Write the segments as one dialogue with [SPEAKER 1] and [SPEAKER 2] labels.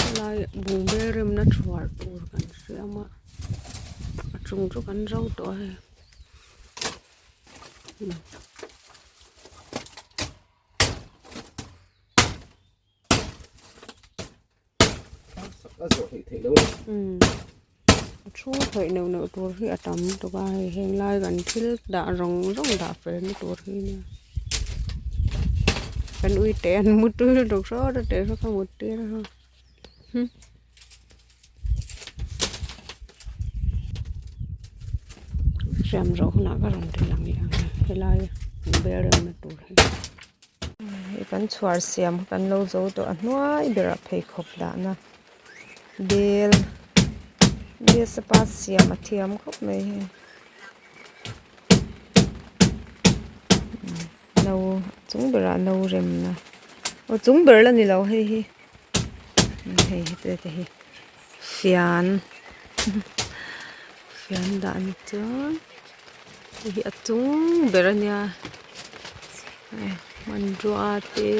[SPEAKER 1] Helai bungbel remna thuar tur kan siam a a chung chu kan zo tawh a hei. A thu theih neuh neuh tur hi a tam lutuk a hei heng lai kan thil dah zawng zawng dah fel na tur hi nia kan ui te an mu tui lutuk saw te saw ka mut tir a Siam zawh hunah ka rawn ti lang leh ang e helai bel remna tur hi.
[SPEAKER 2] Hei kan chhuar siam kha kan lo zo tawh a hnuai berah pheikhawk dahna bel bel sapa siam a thiam khawp mai hei no a chung berah no remna aw chung ber la ni lo hei hi hei hi te te hi fian fian dah ni chuan hei hi a chung ber a nia hmanrua te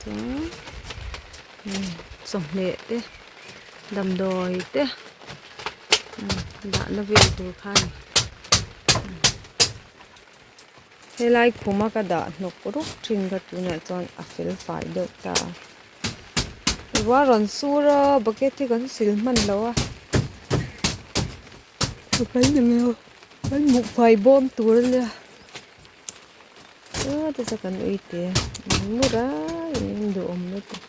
[SPEAKER 2] chuan chawhmeh te damdawi te dahna vel tur kha a ni. Helai khuma ka dah hnawk ruk thin kha tunah chuan a fel fai deuh ta a ruah rawn sur a bucket hi kan sil hman lo a kan kan hmuh fai bawm tur a nia chuan te kan ui te a mu rai in duhawm lutuk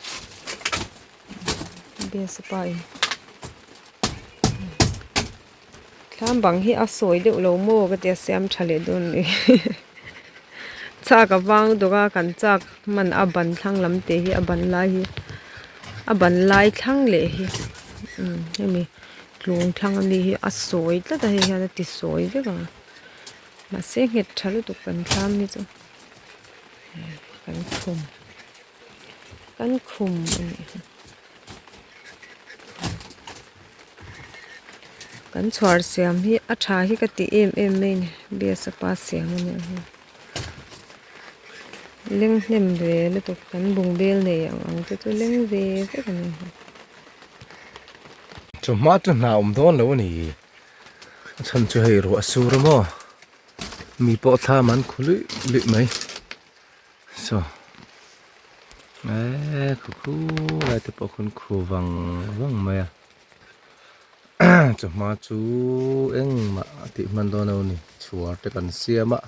[SPEAKER 2] biasa pa in. Thlam bang hi a sawi deuh lo maw ka tia siam tha leh dawn ni chak a vang dawk a kan chak hman a ban thlang lam te hi a ban lai hi a ban lai thlang leh hi umm hemi tlung thlang ami hi a sawi tlat a hei hian a ti sawi vek ang mahse nghet tha lutuk kan thlam hi chu kan khum kan khum a nih hi. Kan chhuar siam hi a tha hi ka ti em em mai a ni bias a pa siam a nih hi leng hnem ve lutuk kan bungbel nei ang ang te chu leng ve vek a ni.
[SPEAKER 3] Chawhma chu hna awm dawn lo a ni a chhan chu hei ruah a sur a maw mi pawh thlam an khu luih luih mai. Saw eee khu khu lai te pawh khawn khu vang vang mai a chawhma chu engmah a tih hman dawn lo a ni chhuar te kan siam a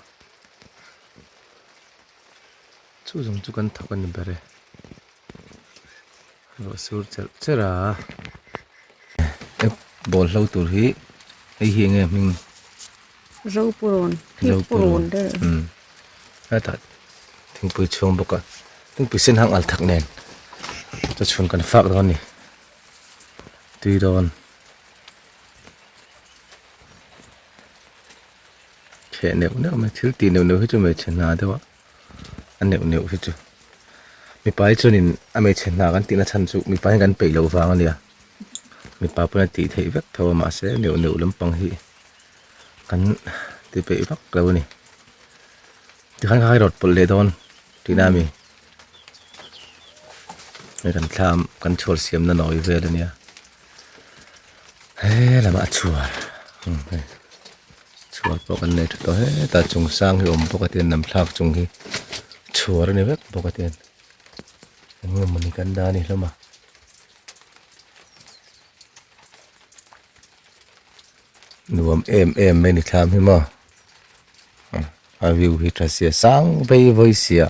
[SPEAKER 3] chu zawng chu kan thawk a ni ber e ruah sur cherh cherh a ball hlo tur hi hei hi enge hming.
[SPEAKER 1] Zopurawn Phipurawn te
[SPEAKER 3] hetah thingpui chhung bawk a thingpui sen hang al thak nen chu chhun kan fak dawn a ni tui dawn chheh neuh neuh mai thil tih neuh neuh hi chu hmeichhe hna deuh a a neuh neuh hi chu mipa hi chuanin a hmeichhe hna kan tihna chhan chu mipa hian kan peih loh vang a nia mipa pawn a tih theih vek tho a mahse neuh neuh lampang hi. Kan ti peih vak lo a ni tikhan kha rawt pawlh leh dawn tihna a mi hei kan thlam kan chhuar siam na nawi vel a nia he lamah a chhuar hei chhuar pawh kan nei tha tawh hetah chung sang hi awm bawk a tian namthlak chung hi chhuar a ni vek bawk a tian eng nge mawni kan dah a ni hlawm a. Nuam em em mai ni thlam hi maw a view hi tha sia sang vei vawi sia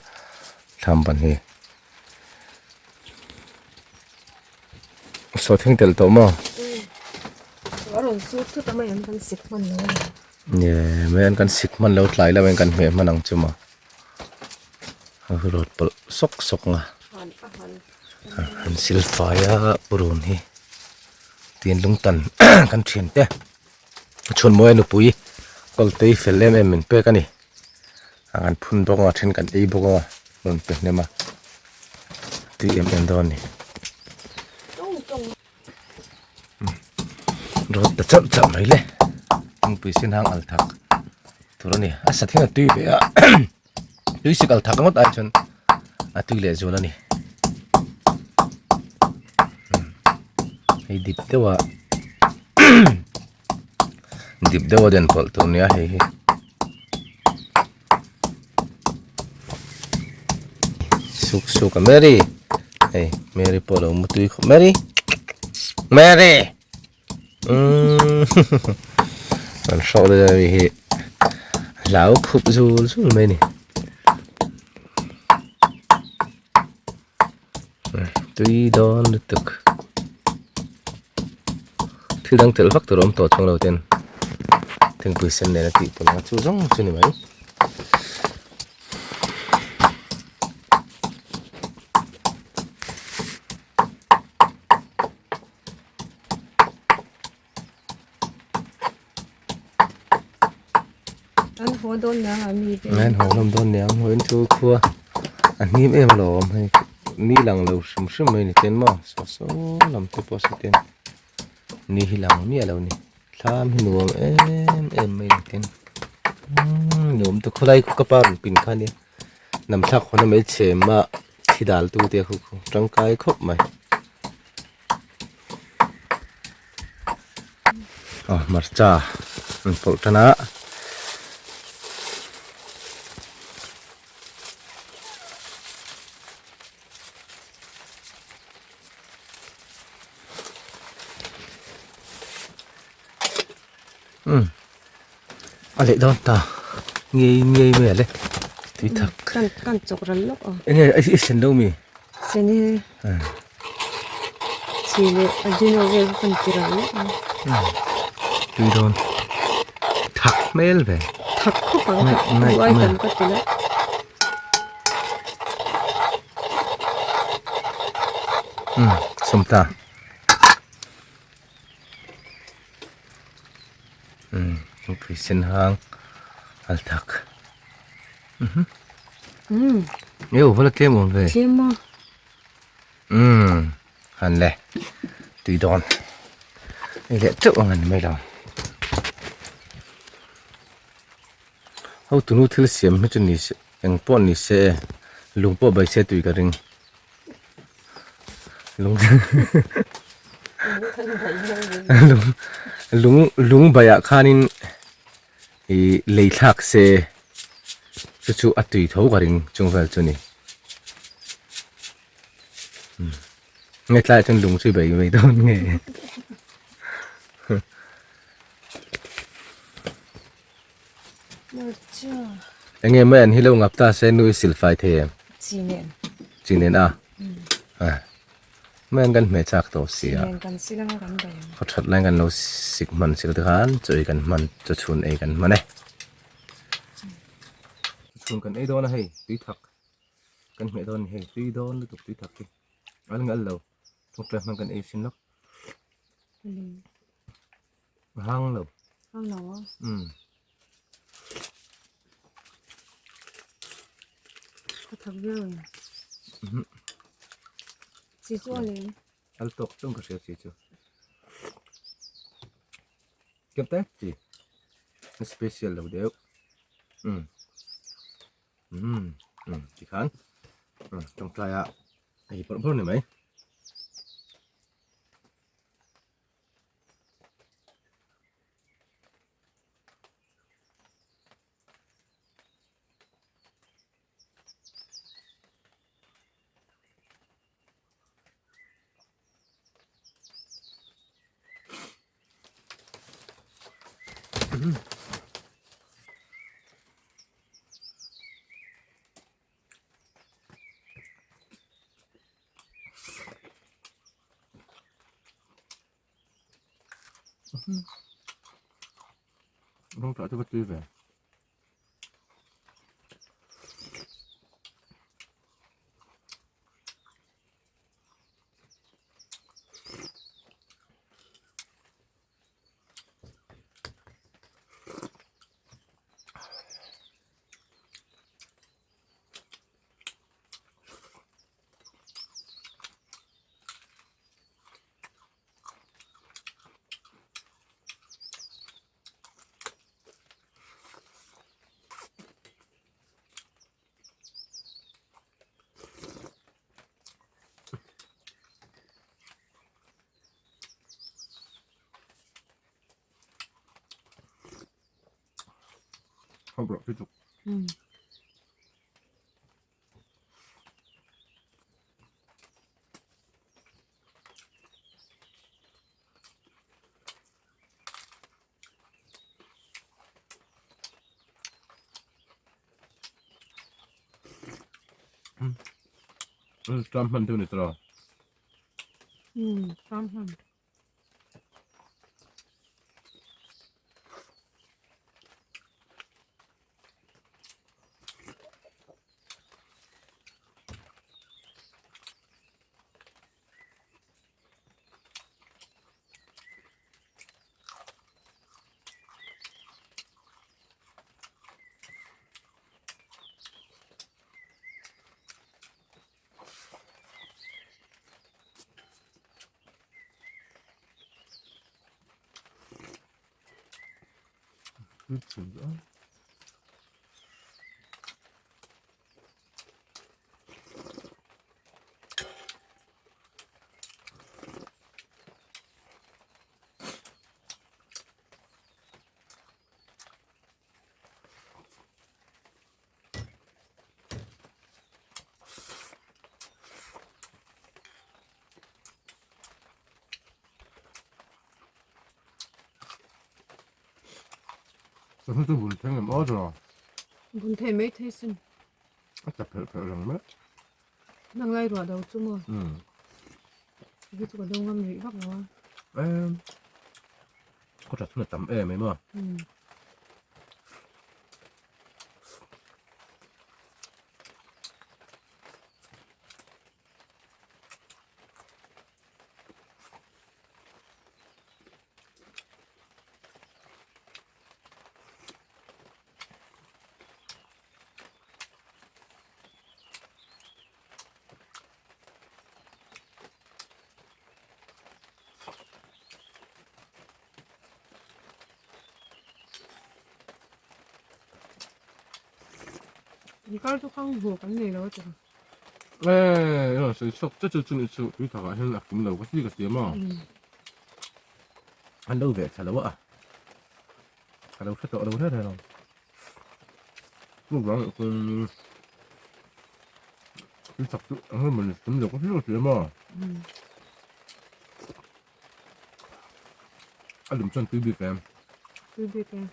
[SPEAKER 3] thlam ban hi saw thleng tel tawh maw nge mai an kan sik hman lo tlai lo in kan hmeh hman ang chu maw a rawt pawlh sawk sawk nga an sil fai a purun hi. Tin lungtan kan thian te chhunmawia nupui kawltei fel em em min pek a ni a kan phun bawk a then kan ei bawk a rawn pe hnem a tui em em dawn a ni rawt ta chauh chauh mai le thingpui sen hang al thak tur a ni a sa thleng a tui ve a tui sik al thak ngawt ai chuan a tui leh zual a ni. Hei dip deuh a dip deuh a den pawlh tur nia hei hi. Suk suk a Mary hei Mary pawh alo mutui khawp Mary Mary umm an hrawk daih a mi hi hlau khup zul zul mai a ni. Tui dawn lutuk thil dang telh vak tur a awm tawh chuang lo ten thingpui sen nen a tih pawlh ang a chu zawng chu ni mai.
[SPEAKER 2] An haw dawn niang a mi te.
[SPEAKER 3] An haw hlawm dawn niang hawiin chu khua a hnim em alawm hei ni lang lo hrim hrim mai ni ten maw saw saw lam te pawh saw ten ni hi lang miah lo ni thlam hi nuam em em mai ni ten umm nuam te khawlai khu ka pa rawn pin kha nia nam thlak hawn a mai chhem a thi dal tu te khu khu tangkai khawp mai. Aw hmarcha an pawlh tan a. Umm a leh dawn ta ngei ngei mai a le tui thak.
[SPEAKER 2] Kan kan chawk ral lawk a.
[SPEAKER 3] Enge i sen lo mi?
[SPEAKER 2] Sen hi. Chi leh ajino vel kha kan ti ral lawk a.
[SPEAKER 3] Tui dawn. Thak hmel ve.
[SPEAKER 2] Thak khawp ang a duh ai tam ka ti la.
[SPEAKER 3] Sawm ta. Thingpui sen hang al thak. Eo vala tlem awm ve.
[SPEAKER 2] Tlem a.
[SPEAKER 3] Umm han le tui dawn ei leh teuh ang a ni mai lo. Hotunu thil siam hi chu ni se eng pawh ni se lung pawh bai se tui ka ring. Lung lung lung baiah khanin ih lei thlak se chu chu a tui tho ka ring chung vel chu ni nge tlaiah chuan lung chu i bei mai dawn nge enge mai an hi lo ngap ta se nu i silfai thei em
[SPEAKER 2] chi nen
[SPEAKER 3] chi nen a a. Mai an kan hmeh chak tawh si a.
[SPEAKER 2] Kan sil anga kan daih ang.
[SPEAKER 3] Khaw that lai kan lo sik hman sil te khan chaw ei kan hman chaw chhun ei kan hman e. Chaw chhun kan ei dawn a hei tui thak kan hmeh dawn a ni hei tui dawn lutuk tui thak hi al nge al lo tawngtai hman kan ei sin lawk. A hang lo.
[SPEAKER 2] Hang lo a.
[SPEAKER 3] Umm.
[SPEAKER 2] Ka thak viau em. Chi chu a lem.
[SPEAKER 3] Al tawk chung ka hria chi chu. Kem te chi. Special lo deuh. Um. Um. Um. Ti khan. Um. Tawngtai a. Hei pawrh pawrh ni mai. Rawng tah chu ka tui ve. bawrh khi chuk. Tram hman deuh ni tawh.
[SPEAKER 2] Tram hman.
[SPEAKER 3] Sangha chu bun thleng em aw zawng.
[SPEAKER 2] Bun thei mai thei sin.
[SPEAKER 3] A tla phelh phelh reng mai.
[SPEAKER 2] Nang lai ruah do chu maw? Hi chu ka do ngam rih vak lo a.
[SPEAKER 3] Em. Khaw tha thun a tam em em a.
[SPEAKER 2] Inkar chu khang hmuh kan nei lo a tih.
[SPEAKER 3] Eee eng sawi chhuak che chu chu ni chu tui takah hian a kim lo ka ti ka ti a maw an lo veh thla lo a ka lo hre tawh lo reng reng ang chuvang ah chuan tui tak chu eng emaw ni kim lo ka ti ka ti a maw a lum chuan tui bik em
[SPEAKER 2] tui bik em.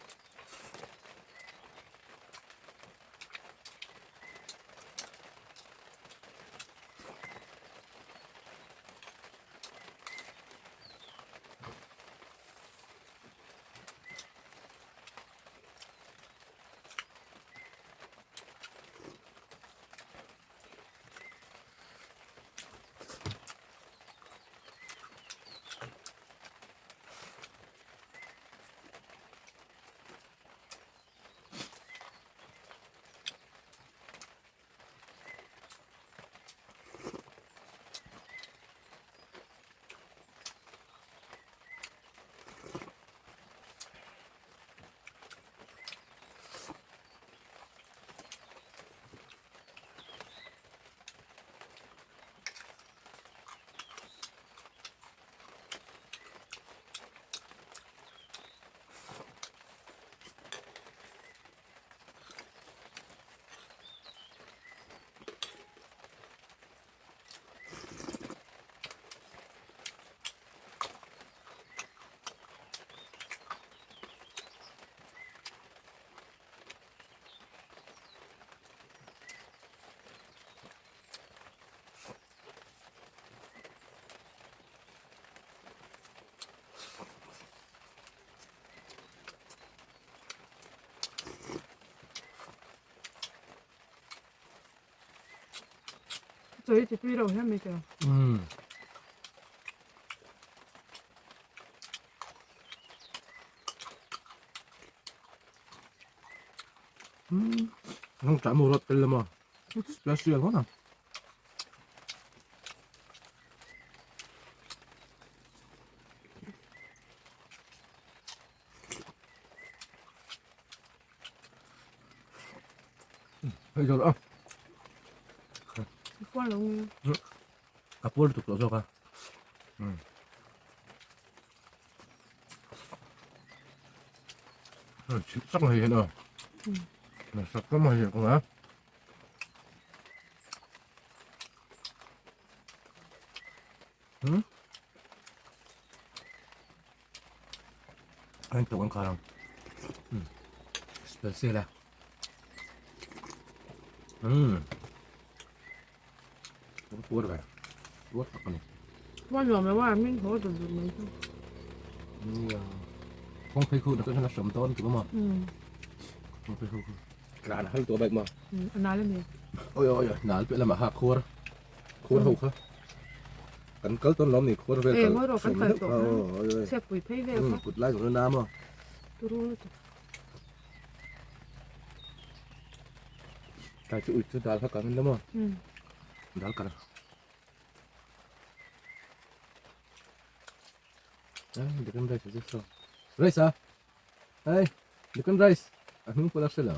[SPEAKER 2] Chawi chi tui reuh hian mai teh.
[SPEAKER 3] Umm. Umm. Nang chah mu rawt tel lama. Special hona. Hei zawh a.
[SPEAKER 2] Puar lo nge.
[SPEAKER 3] A puar lutuk tawh zawk a. Chhip sak mai hian a. Anh tụng ăn khá Special à. Tuar ve. Tuar tak ani.
[SPEAKER 2] Tuar nuam lo a, min haw dut dut mai chu.
[SPEAKER 3] Nia. Kawng phei khu na chuan a hram dawn tur a maw? Kawng phei khu khu. Tlan a hal tawh bike maw?
[SPEAKER 2] A nal a ni.
[SPEAKER 3] Oi oi oi, nal piah lamah kha khuar. Khuar ho kha. Kan kal tawn lawm ni khuar vel
[SPEAKER 2] kal. Eng kan kal tawh kha. Chhiatpui phei vel
[SPEAKER 3] kha. Kut lai zawng na maw?
[SPEAKER 2] Turu lutuk.
[SPEAKER 3] Tlai chu ui chu dal kha kang in la maw? Dal kar. Ai, Deccan rice chu so. Rice a. Ai, Deccan rice. A hnung pawh la hre lo.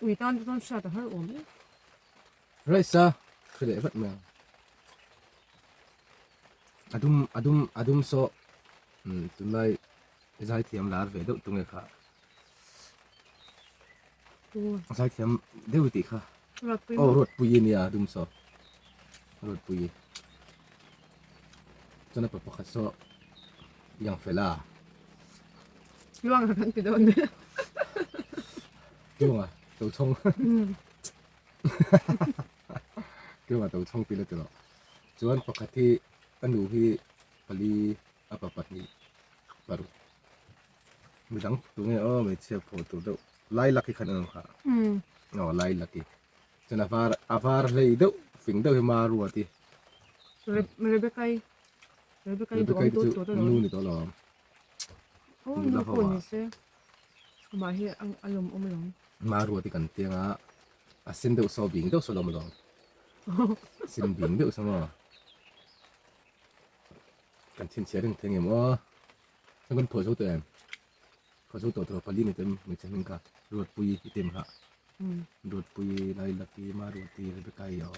[SPEAKER 2] Ui tan chu chuan hriat a har awm e.
[SPEAKER 3] Rice a. Hre leh vat mai ang. Adum adum adum saw tunlai zaithiam lar ve deuh tunge kha zaithiam deuh tih kha aw Ruatpuii ania adum saw Ruatpuii chuan a pa pakhat saw Yang Fela
[SPEAKER 2] Luang kan ti dawn nia
[SPEAKER 3] Luang a Tochhawng Luang a Tochhawng ti la ti rawh. Chuan pakhat hi a nu hi pali a pa pahnih paruk midang tunge aw hmeichhia pawh tur deuh lilac hi khan an awm kha aw lilac hi chuan a var a var hlei deuh fing deuh hi Maruati
[SPEAKER 2] Rebecca i Rebecca i duhawm tut tut
[SPEAKER 3] alawm nu ni tawh alawm
[SPEAKER 2] aw nu pawh ni se amah hi a lawmawm alawm
[SPEAKER 3] Maruati kan tiang a a sen deuh saw bing deuh saw lawm alawm. Sin bing deuh sa maw? Kan chhinchhiah reng thei ngem aw. Chuan kan phuah zo tawh em? Phuah zo tawh tawh pali ni tem hmeichhe hming kha Ruatpuii i tem kha. Ruatpuii, Lailaki, Maruati, Rebecca-i aw.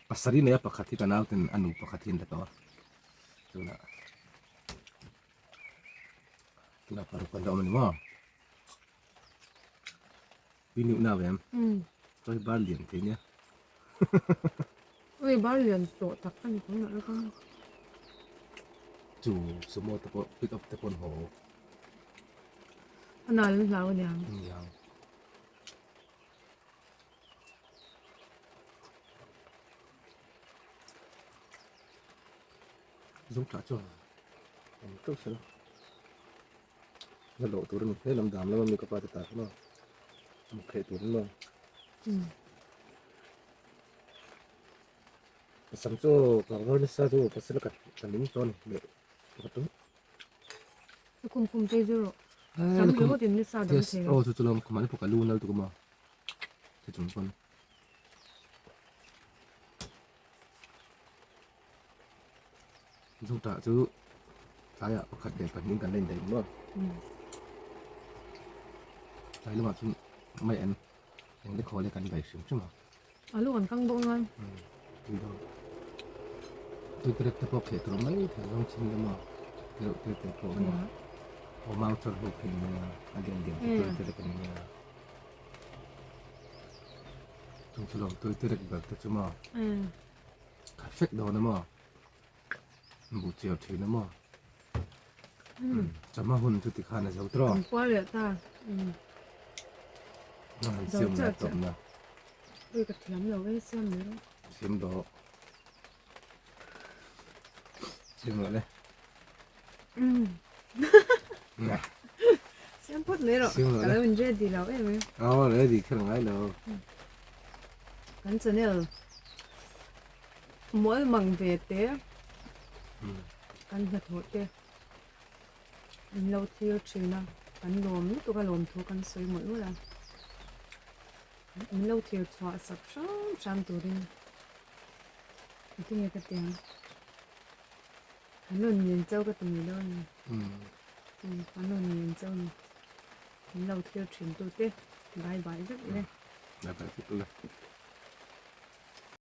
[SPEAKER 3] Pasarih nei a pakhat hi ka nauten a nu pakhat hi an la tawh a. Tunah tunah paruk an la awm a ni maw? Pi nuih nau em? Chaw hi bar lian thei nia.
[SPEAKER 2] Ui bar lian tawh tak a ni tawh lah kha.
[SPEAKER 3] Chu sumo te pawh pick up te pawh an haw.
[SPEAKER 2] A nal an hlau aniang.
[SPEAKER 3] Aniang. Zung tah chuan awm teuh sela. La loh tur a ni he lam dam lama mi ka pa te ta kha maw mu kheh tur maw sam chu kangvar nasa chu pasal ka ka ning tawh a ni leh ka tum
[SPEAKER 2] kum kum te zero sam ringawt in nisa dang thei
[SPEAKER 3] aw chu chu lam khumah ni pawh ka lu nal tuk a maw chu chung pawn Zungtah chu tlaiah pakhat leh pahnih kan la indaih maw? Tlai lamah chuan mai an eng te khawl hi kan daih hrim hrim a.
[SPEAKER 2] Alu kan kang bawk ngai.
[SPEAKER 3] Tui dawn. Tui terek te pawh kheh tur mai thei zawng chin lama tereuh te te pawh maw. Aw mau chawr ho khi ni mai a, a lian lian te tui terek a ni mai a. Chung chu lawm tui terek ber te chu maw. Khat fek dawn a maw? Buh chiar thin a maw? Chama hun chu tikhan a zo tawh.
[SPEAKER 2] An kual leh ta.
[SPEAKER 3] Na han siam leh tawp na.
[SPEAKER 2] Ui ka thiam lo e siam mai rawh.
[SPEAKER 3] Siam dawh. Siam rawh le.
[SPEAKER 2] Siam phawt mai rawh. Ka lo in ready lo em em.
[SPEAKER 3] Aw ready kher ngai lo.
[SPEAKER 2] Kan channel Mual mang ve te kan hnathawh te an lo thlir thin a, kan lawm lutuk a lawm thu kan sawi mawlh mawlh a, min lo thlir chhuah sak hram hram turin engtin nge ka ti ang, kan rawn ngen chauh ka ti mai dawn a ni, kan rawn ngen chauh a ni, min lo thlir thin tute bye bye vek ule.
[SPEAKER 3] Bye bye vek ule.